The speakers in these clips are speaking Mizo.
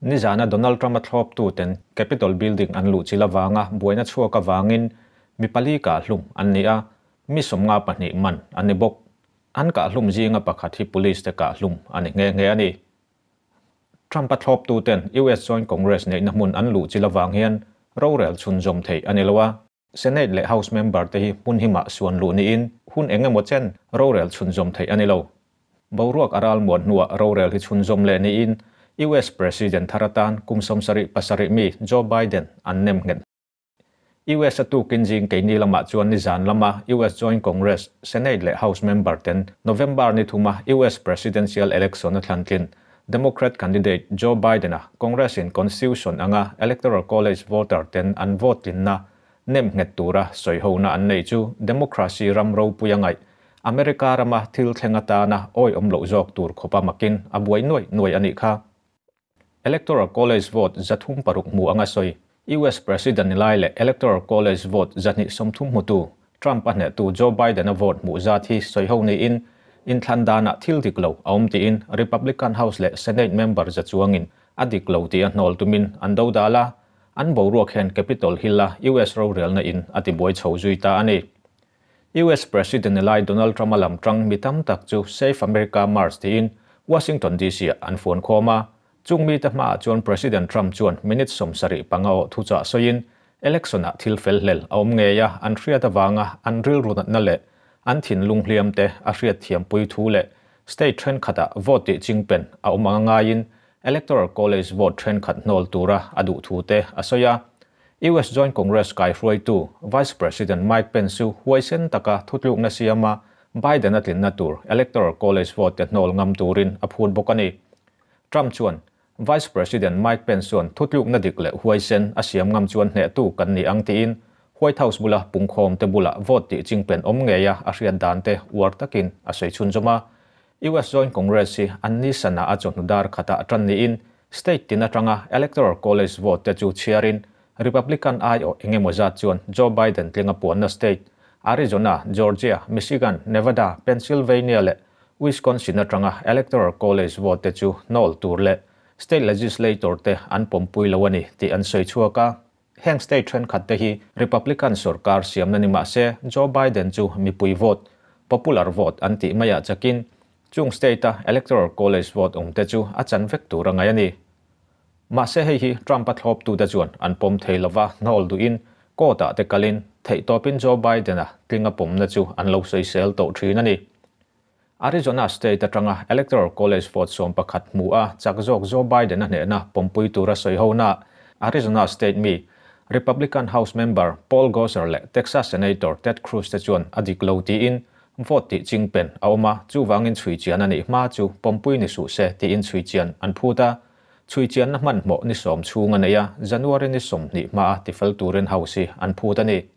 Nizana Donald Trump-a thlawptuten Capitol Building an luhchilh avanga buaina chhuak avangin mi pali kahhlum an ni a, mi 52 man an ni bawk. An kahhlum zinga pakhat hi police te kahhlum a ni nghe nghe a ni. Trump-a thlawptuten US Joint Congress neihna hmun an luhchilh avang hian rorel chhunzawm theih a ni lo a, Senate leh House member te hi hmun himah suan luh niin hun eng emaw chen rorel chhunzawm theih a ni lo. Boruak a ral muan hnuah rorel hi chhunzawm leh niin US President thar atan kum 77 mi Joe Biden an nem nghet. US a tukin zing keini lamah chuan nizan lama US Joint Congress, Senate leh House member ten November ni thuma US Presidential Election a thlantlin Democrat candidate Joe Biden-a Congress-in Constitution anga Electoral College voter ten an vote tlinna nem nghet tura sawihona an nei chu democracy ram ropui a ngaih America rama thil thleng atana awiawm loh zawk tur khawpa makin a buai nuai nuai a nih kha. Electoral College vote 306 hmu anga sawi US President ni lai leh Electoral College vote 230 hmutu Trump a hnehtu Joe Biden-a vote hmuh zat hi sawiho niin inthlan danah thil dik lo a awm tiin Republican House leh Senate member za chuangin a dik lo tih a hnawl tumin an do dal a, an boruak hian Capitol Hill-a US rorelna in a tibuai chho zui ta a ni. US President ni lai Donald Trump-a lam tang mi tam tak chu Save America March tiin Washington DC-ah an fuan khawm a, chung mite hmaah chuan President Trump chuan minute 75 awh thuchah sawiin election-ah thil fel hlel a awm ngei a, an hriat avanga an rilru natna leh an thinlung hliam te a hriat thiampui thu leh state thenkhatah vote tih chingpen a awm anga ngaiin Electoral College vote thenkhat hnawl tura a duh thu te a sawi a. US Joint Congress kaihruaitu Vice President Mike Pence chu huaisen taka thutlukna siama Biden a tlinna tur Electoral College vote te hnawl ngam turin a phut bawk a ni. Trump chuan Vice President Mike Pence chuan thutlukna dik leh huaisen a siam ngam chuan hnehtu kan ni ang tiin White House bula pungkhawm te bula vote tih chingpen awm ngei a a hriat dan te uar takin a sawi chhunzawm a. US Joint Congress hi an ni sana a chawhnu dar khatah tan niin state tin atanga Electoral College vote te chu chhiarin Republican aiawh engemaw zat chuan Joe Biden tlinga puanna state Arizona, Georgia, Michigan, Nevada, Pennsylvania leh Wisconsin atanga Electoral College vote te chu hnawl tur leh state legislator te an pawmpui lo a ni tih an sawi chhuak a. Heng state thenkhat te hi Republican sarkar siamna ni mah se Joe Biden chu mipui vote, popular vote an tih maiah chakin chung state-a Electoral College vote awm te chu a chan vek tur a ngai a ni. Mahse hei hi Trump-a thlawptute chuan an pawm thei lova hnawl duhin court-ah te kalin theihtawpin Joe Biden-a tlinga pawmna chu an lo sawisel tawh thin a ni. Arizona state atanga Electoral College vote 11 hmu a chak zawk Joe Biden-a hnehna pawmpui tura sawi hona Arizona state mi Republican House member Paul Gosar leh Texas Senator Ted Cruz te chuan a dik lo tiin vote tih chingpen a awm a, chuwangin chhui chian a nih hma chu pawmpui ni suh se tiin chhui chian an phut a. Chhui chian na hman hmawh ni 10 chhung a nei a, January ni 20 hma a tifel turin House hi an phut a ni.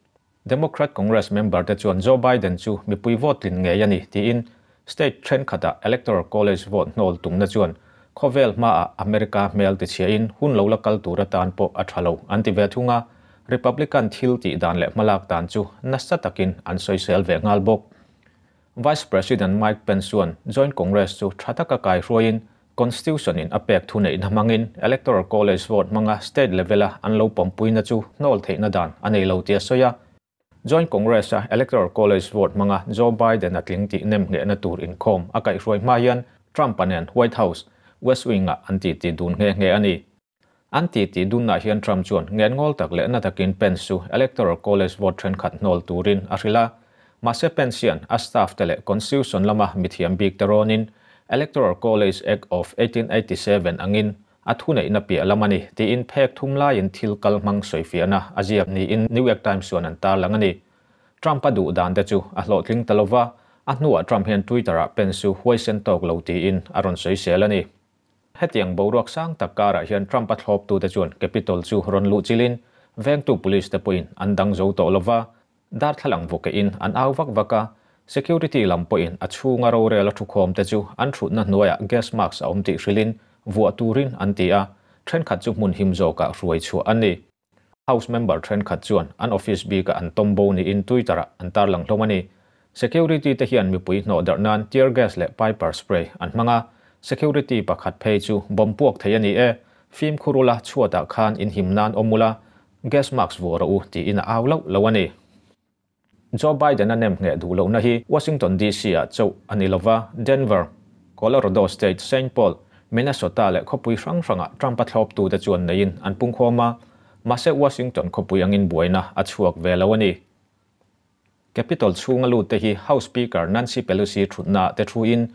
Democrat Congress member te chuan Joe Biden chu mipui vote tlin ngei a ni tiin state thenkhatah Electoral College vote hnawl tumna chuan khawvel hmaah America hmel ti chhia in hun lo la kal tur atan pawh a tha lo an ti ve thung a, Republican thil tih dan leh hmalak dan chu nasa takin an sawisel ve nghal bawk. Vice President Mike Pence chuan Joint Congress chu tha taka kai hruaiin Constitution in a pek thu neihna hmangin Electoral College vote hmanga state level-a an lo pawmpuina chu hnawl theihna dan a nei lo tia sawi a. Joint Congress a Electoral College vote hmanga Joe Biden a tling tih nem nghehna tur inkhawm a kaihhruai hma hian Trump-a nen White House, West Wing-ah an ti ti dun nghe nghe a ni. An ti ti dunah hian Trump chuan ngen ngawl tak leh na takin Pence chu Electoral College vote thenkhat hnawl turin a hrilh a. Mahse Pence hian a staff te leh Constitution lama mithiam bik te rawnin Electoral College Act of 1887 angin a thu neihna piah lam a ni tiin phek thum laiin thil kal hmang sawifiahna a ziak niin New York Times chuan an tarlang a ni. Trump a duh dan te chu a hlawhtling ta lova, a hnuah Trump hian Twitter-ah Pence chu huaisen tawk lo tiin a rawn sawisel a ni. Hetiang boruak sang tak karah hian Trump a thlawptute chuan Capitol chu rawn luh chilin vengtu police te pawhin an dang zo tawh lova, darthlalang vukein an au vak vak a, security lam pawhin a chhunga rorel a thukhawm te chu an thutna hnuaiah gas mask a awm tih hrilhin vuah turin an ti a, thenkhat chu hmun him zawkah hruai chhuah an ni. House member thenkhat chuan an office bika an tombo niin Twitter-ah an tarlang hlawm a ni. Security te hian mipui hnawh darh nan tear gas leh piper spray an hmang a, security pakhat phei chu bomb puak thei a ni e. Fimkhur ula, chhuatah khan inhim nan awm ula, gas mask vuah rawh u, tiin a au lauh lauh a ni. Joe Biden-a nem ngheh duh lohna hi Washington DC-ah chauh a ni lova, Denver, Colorado State, Saint Paul, Minnesota leh khawpui hrang hrangah Trump-a thlawptute chuan neiin an pungkhawm a, mahse Washington khawpui angin buaina a chhuak ve lo a ni. Capitol chhunga lutte hi House Speaker Nancy Pelosi thutnaah te thuin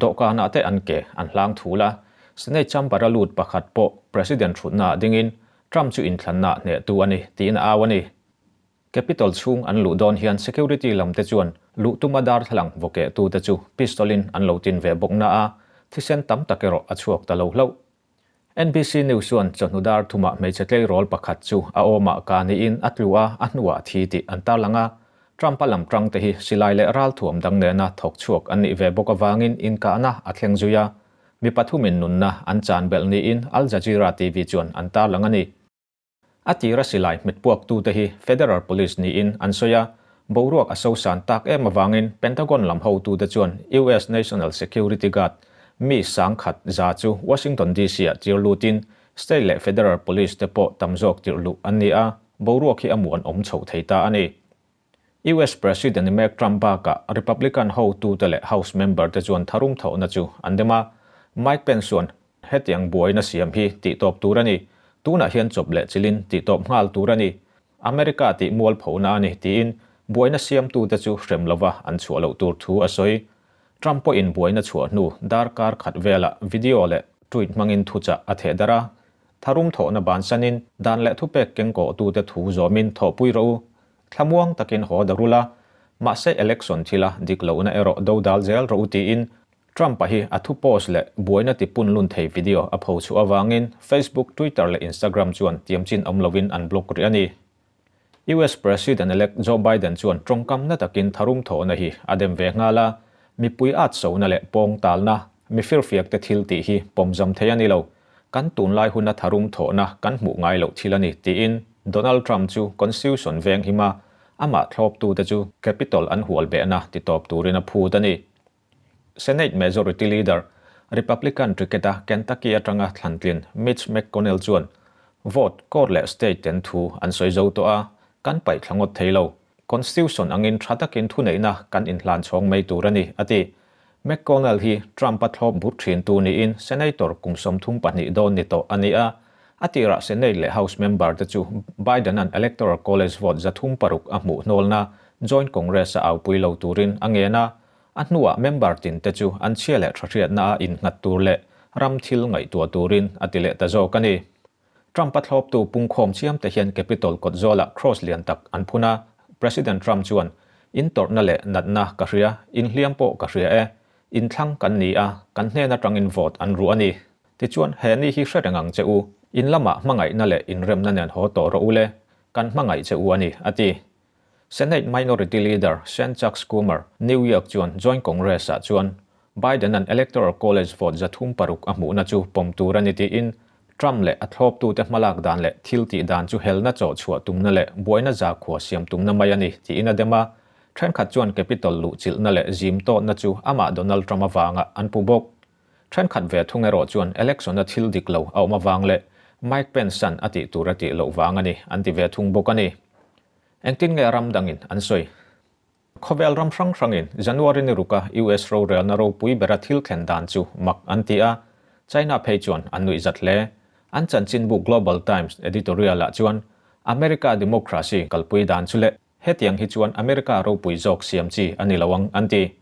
dawhkanah te an ke an hlang thul a, Senate chamber-a lut pakhat pawh President thutnaah dingin Trump chu inthlannaah hnehtu a ni tiin a au a ni. Capitol chhung an luh dawn hian security lam te chuan luh tuma darthlalang vawkehtute chu pistol-in an lo tin ve bawk na a, thisen tam tak erawh a chhuak ta lo hlauh. NBC News chuan chawhnu dar thumah hmeichhe tleirawl pakhat chu a awmah ka niin a tlu a, a hnuah a thi tih an tarlang a. Trump-a lam tang te hi silai leh ralthuam dang nena thawk chhuak an nih ve bawk avangin inkahna a thleng zui a, mi pathumin nunna an chan belh niin Al Jazeera TV chuan an tarlang a ni. A tira silai hmetpuaktute hi Federal Police niin an sawi a, boruak a sosan tak em avangin Pentagon lam hotute chuan US National Security Guard mi 10,000 chu Washington DC-ah tir lutin State leh Federal Police te pawh tam zawk tirh luh an ni a, boruak hi a muan awm chhoh thei ta a ni. US President Mek Trump bakah Republican hotute leh House member te chuan tharum thawhna chu an dem a, Mike Pence chuan hetiang buaina siam hi tihtawp tur a ni, tunah hian chawp leh chilin tihtawp nghal tur a ni, America tih mualphona a ni tiin buaina siamtute chu hrem lova an chhuah loh tur thu a sawi. Trump pawhin buaina chhuah hnu darkar khat velah video leh tweet hmangin thuchah a theh darh a, tharum thawhna bansanin dan leh thupek kengkawhtute thu zawmin thawhpui rawh u. Thlamuang takin haw darul a, mahse election thila dik lohna erawh do dal zel rawh u tiin Trump-a hi a thu post leh buaina ti pun lun thei video a pho chhuah avangin Facebook, Twitter leh Instagram chuan tiamchin awm lovin an block rih a ni. US President-elect Joe Biden chuan tawngkam na takin tharum thawhna hi a dem ve nghal a, mipui at sona leh pawng talna, mi firfiakte thil tih hi pawmzam thei a ni lo. Kan tunlai huna tharum thawhna kan hmuh ngai loh thil a ni, tiin Donald Trump chu Constitution veng hima amah thlawptute chu Capitol an hual behna titawp turin a phut a ni. Senate Majority Leader, Republican ticket-a Kentucky atanga thlantlin Mitch McConnell chuan vote, court leh state ten thu an sawi zo tawh a, kan paih thla ngawt thei lo. Constitution angin tha takin thuneihna kan inhlan chhawng mai tur a ni, a ti. McConnell hi Trump-a thlawp but thintu niin Senator kum 32 dawn ni tawh a ni a. A tirah Senate leh House member te chu Biden-a'n Electoral College vote 306 a hmuh hnawlna Joint Congress-a aupui lo turin a ngen a. A hnuah member tin te chu an chhia leh tha hriatna a innghat tur leh ram thil ngaihtuah turin a ti leh ta zawk a ni. Trump-a thlawptu pungkhawm chiam te hian Capitol kawt zawlah cross lian tak an phun a, President Trump chuan, In tawrhna leh natna ka hria, inhliam pawh ka hria e. Inthlang kan ni a, kan hnen atangin vote an ruh a ni. Tichuan, he ni hi hre reng ang che u. In lamah hmangaihna leh inremna nen haw tawh rawh u le, kan hmangaih che u a ni, a ti. Senate Minority Leader Sen Chuck Schumer, New York chuan Joint Congress-ah chuan Biden-a'n Electoral College vote 306 a hmuhna chu pawm tur a ni tiin Trump leh a thlawptute hmalak dan leh thil tih dan chu helna chawh chhuah tumna leh buaina zakhua siam tumna mai a ni tiin a dem a. Thenkhat chuan Capitol luhchilhna leh zim tawhna chu amah Donald Trump avanga an pu bawk. Thenkhat ve thung erawh chuan election-a thil dik lo a awm avang leh Mike Pence-a'n a tih tur a tih loh vang a ni an ti ve thung bawk a ni. Engtin nge ram dangin an sawi? Khawvel ram hrang hrangin January ni ruka US rorelna ropui bera thil thlen dan chu mak an ti a, China phei chuan an nuih zat hle. An chanchinbu Global Times editorial-ah chuan America democracy kalpui dan chu leh hetiang hi chuan America ropui zawk siam chi a ni lo ang an ti.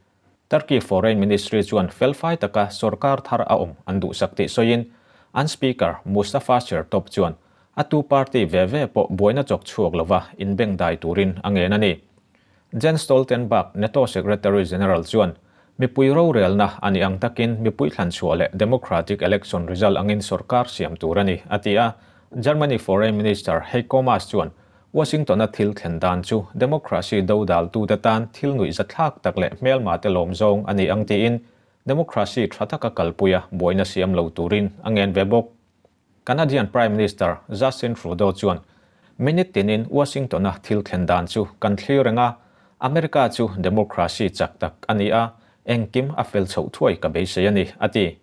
Turkey Foreign Ministry chuan felfai taka sorkar thar a awm an duhsak tih sawiin an Speaker Mustafa Sertop chuan a tu party ve ve pawh buaina chawk chhuak lova inbeng dai turin a ngen a ni. Jens Stoltenberg, NATO Secretary General chuan mipui rorelna a nih ang takin mipui thlan chhuah leh democratic election result angin sorkar siam tur a ni, a ti a. Germany Foreign Minister Heiko Maas chuan Washington-a thil thlen dan chu democracy do daltute tan thil nuih zathlak tak leh hmelma te lawm zawng a ni ang tiin democracy tha taka kalpuia buaina siam lo turin a ngen ve bawk. Canadian Prime Minister Justin Trudeau chuan minute tinin Washington-a thil thlen dan chu kan thlir reng a, America chu democracy chak tak a ni a, engkim a fel chhoh thuai ka beisei a ni, a ti.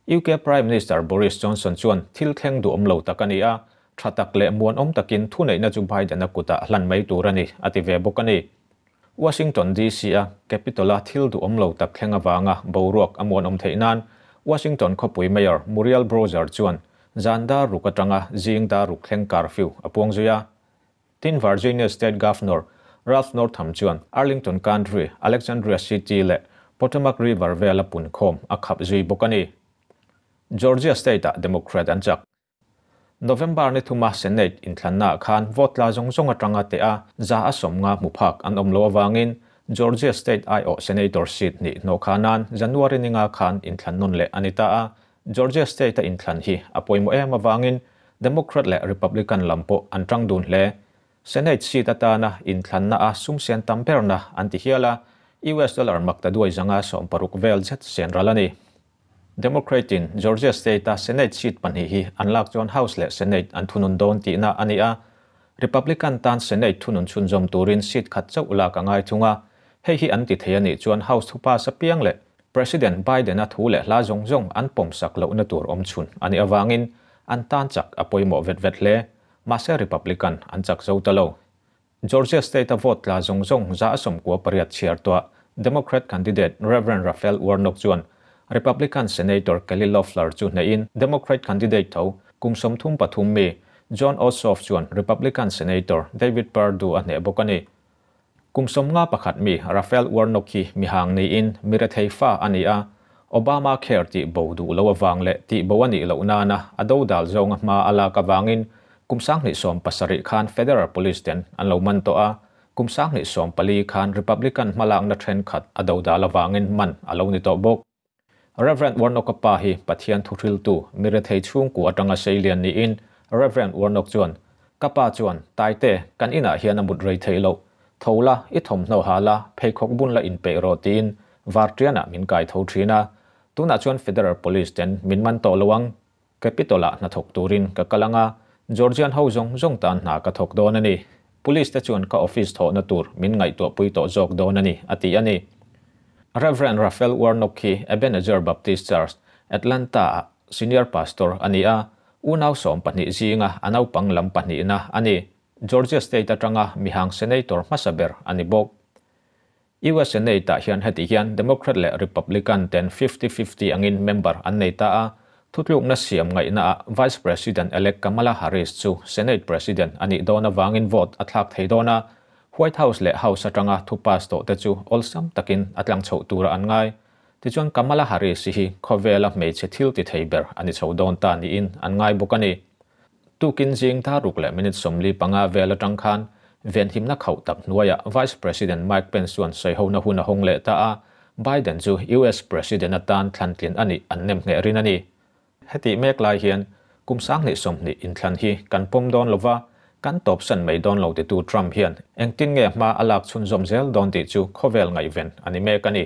UK Prime Minister Boris Johnson chuan thil thleng duhawm lo tak a ni a, tha tak leh muanawm takin thuneihna chu Biden-a kutah hlan mai tur a ni, a ti ve bawk a ni. Washington DC-a Capitol-a thil duhawm lo tak thleng avanga boruak a muanawm theih nan Washington khawpui Mayor Muriel Bowser chuan zan dar ruk atanga zing dar ruk thleng curfew a puang zui a. Tin, Virginia State Governor Ralph Northam chuan Arlington Country, Alexandria City leh Potomac River vela punkhawm a khap zui bawk a ni. Georgia State-ah Democrat an chak. November ni thuma Senate inthlannaah khan vote tla zawng zawng atanga teh a, za a 50 hmu phak an awm loh avangin Georgia State aiawh Senator seat hnih hnawh kha nan January ninga khan inthlan nawn leh a ni ta a. Georgia State-a inthlan hi a pawimawh em avangin Democrat leh Republican lam pawh an tang dun hle. Senate seat atana inthlanna a sum sen tam berna an ti hial a, US dollar makta duai zanga 60 vel zet sen ral a ni. Democrat-in Georgia State-a Senate seat pahnih hi an lak chuan House leh Senate an thunun dawn tihna a ni a, Republican tan Senate thunun chhunzawm turin seat khat chauh lak a ngai thung a, hei hi an ti thei a nih chuan House thu pass apiang leh President Biden-a thu leh hla zawng zawng an pawmsak lohna tur awm chhun a nih avangin an tan chak a pawimawh vet vet hle. Mahse Republican an chak zo ta lo. Georgia State-a vote tla zawng zawng 98 chhiar tuah Democrat candidate Rev. Raphael Warnock chuan Republican Senator Kelly Loeffler chu hneihin Democrat candidate tho kum 33 mi Jon Ossoff chuan Republican Senator David Perdue a hneh bawk a ni. Kum 51 mi Raphael Warnock hi mihang niin mi rethei fa a ni a, Obamacare tih bo duh lo avang leh tih bo a nih loh nana a dodal zawnga hma a lak avangin kum 2017 khan Federal Police ten an lo man tawh a, kum 2014 khan Republican hmalakna thenkhat a dodal avangin man a lo ni tawh bawk. Rev. Warnock-a pa hi Pathian thuhriltu mi rethei chhungku atanga seilian niin Rev. Warnock chuan, Ka pa chuan, Taite, kan inah hian a mut rei theih loh. Tho la, i thawmhnaw ha la, pheikhawk bun la inpeih rawh tiin varṭianah min kai tho ṭhin a. Tunah chuan Federal Police ten min man tawh lo ang. Capitol-ah hnathawk turin ka kal ang a, Georgian ho zawng zawng tan hna ka thawk dawn a ni. Police te chuan ka office thawhna tur min ngaihtuahpui tawh zawk dawn a ni, a ti a ni. Rev. Raphael Warnock hi Ebenezer Baptist Church, Atlanta-ah Senior Pastor a ni a, unau 12 zinga a naupang lam pahnihna a ni. Georgia State atanga mihang Senator hmasa ber a ni bawk. US Senate-ah hian heti hian Democrat leh Republican ten fifty-fifty angin member an nei ta a, thutlukna siam ngaihnaah Vice President-elect Kamala Harris chu Senate President a nih dawn avangin vote a thlak thei dawn a, White House leh House atanga thu pass tawh te chu awlsam takin a tlang chhoh tura an ngai. Tichuan Kamala Harris-i hi khawvela hmeichhe thil ti thei ber a ni chho dawn ta niin an ngai bawk a ni. Tukin zing 6 leh minute 45 vel atang khan venhimna khauh tak hnuaiah Vice President Mike Pence chuan sawihona hun a hawng leh ta a, Biden chu US President atan thlantlin a nih an nem ngheh rin a ni. Hetih mek lai hian kum 2020 inthlan hi kan pawm dawn lova, kan tawpsan mai dawn lo titu Trump hian engtin nge hma a lak chhunzawm zel dawn tih chu khawvel ngaihven a ni mek a ni.